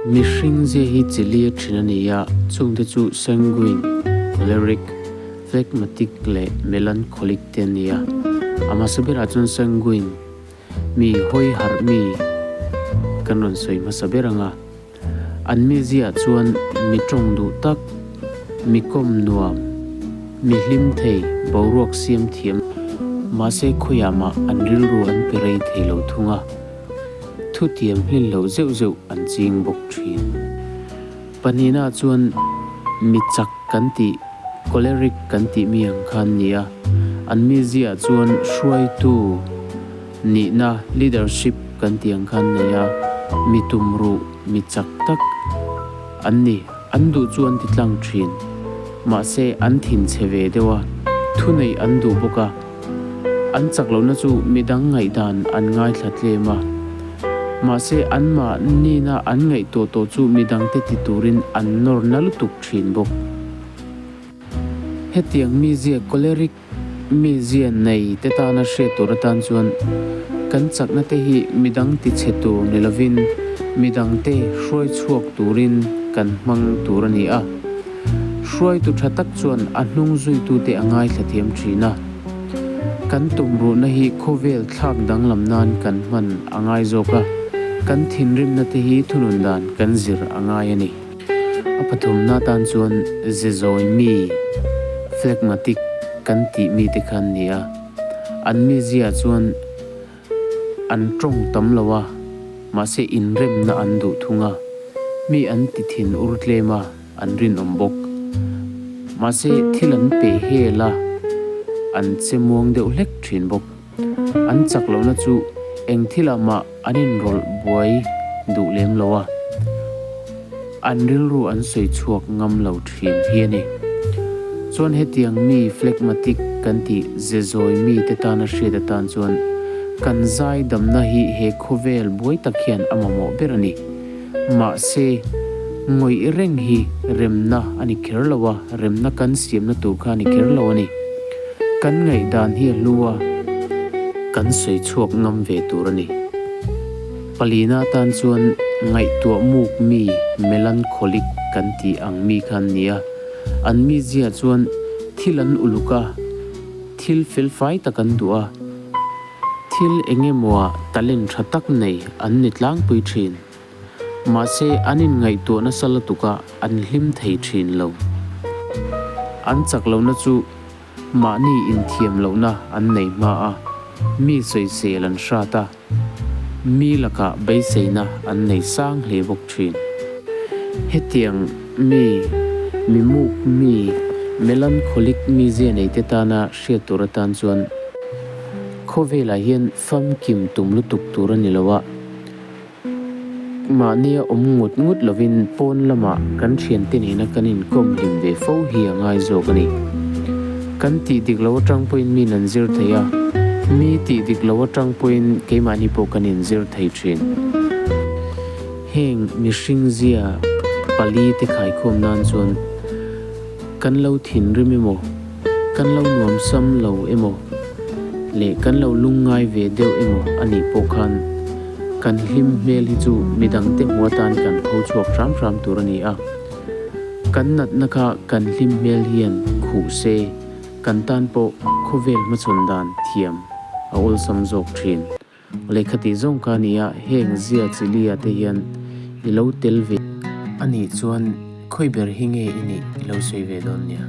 Mihring zia hi chi lia thin a ni a, chungte chu sanguine, choleric, phlegmatic leh melancholic te an ni a. A hmasa berah chuan sanguine, mi hawi harh mi kan rawn sawi hmasa ber ang a. An miziah chuan mi tawng duh tak, mi kawm nuam, mi hlim thei, boruak siam thiam, mahse khawiah mah an rilru an pe rei thei lo thung a. Thutiam hlin loh zeuh zeuh an ching bawk thin. Pahnihna chuan mi chak kan tih, choleric kan tih mi ang khan ni a, an mizia chuan hruaitu nihna, leadership, kan tih ang khan nei a, mi tumruh, mi chak tak an ni. An duh chu an ti tlang thin. Mahse an thinchhe ve deuh a, thuneih an duh bawk a. An chak lohna chu midang ngaihdan an ngaithla tlem a, mahse anmahnina an ngaihtuah tawh chu midangte ti turin an nawr na lutuk thin bawk. Hetiang mizia choleric mizia nei te tana hriat tur atan chuan kan chakna te hi midang ti chhe tur ni lovin midangte hruai chhuak turin kan hmang tur a ni a. Hruaitu tha tak chuan a hnung zuitute a ngaithla thiam thin a. Kan tumruhna hi khawvel thlak danglam nan kan hman a ngai zawk a, kan thinrimna te hi thunun dan kan zir a ngai a ni. A pathumna atan chuan ze zawi mi, phlegmatic, kan tih mite kha an ni a. An mizia chuan An tawng tam lo a, mahse inremna an duh thung a, mi an ti thin ur tlem a, an rinawm bawk. Mahse thil an pe hel a, an che muang deuh hlek thin bawk. An chak lohna chu eng thilah mah an inrawlh buai duh lem lo a, an rilru an sawi chhuak ngam lo thin hi a ni. Chuan hetiang mi phlegmatic kan tih ze zawi mi te tana hriat atan chuan kan zai damna hi he khawvel buai tak hian a mamawh ber a ni. Mahse, ngawih reng hi remna a ni kher lo a, remna kan siamna tur kha a ni kher lo a ni. Kan ngaihdan hi a hlu a, kan sawi chhuak ngam ve tur a ni. Palina atan chuan ngaihtuah muk mi melancholic kan tih ang mi kha an ni a. An mizia chuan thil an uluk a, thil felfai tak an duh a, thil eng emaw ah talent tha tak nei an ni tlangpui thin. Mahse an inngaihtuah nasa lutuk a, an hlim thei thin lo. An chak lohna chu mahni inthiam lohna an nei hma a, mi sawisel an hrat a. Mi lakah beiseina an nei sang hle bawk thin. Hetiang mi, mi muk mi, melancholic mizia neite tana hriat tur atan chuan khawvelah hian famkim tum lutuk tur a ni lo a, mahnia awm ngut ngut lovin pawn lamah kan thiante nena kan inkawm hlim ve fo hi a ngai zawk a ni. Kan tih dik lo atang pawhin min an zir thei a, mi tih dik lo atang pawhin keimahni pawh kan inzir thei thin. Heng mihring zia pali te khaikhawm nan chuan kan lo thinrim emaw, kan lo nuamsam lo emaw leh kan lo lungngai ve deuh emaw a nih pawh khan kan hlim hmel hi chu midangte hmu atan kan pho chhuak hram hram tur a ni a. Kan natna kha kan hlim hmel hian khuh se, kan tan pawh khawvel hmachhawn dan thiam a awlsam zawk thin. Lehkha tih zawng kha a ni a, heng zia chilia te hian i lo tel ve. A nih chuan khawi ber hi nge i nih i lo sawi ve dawn nia.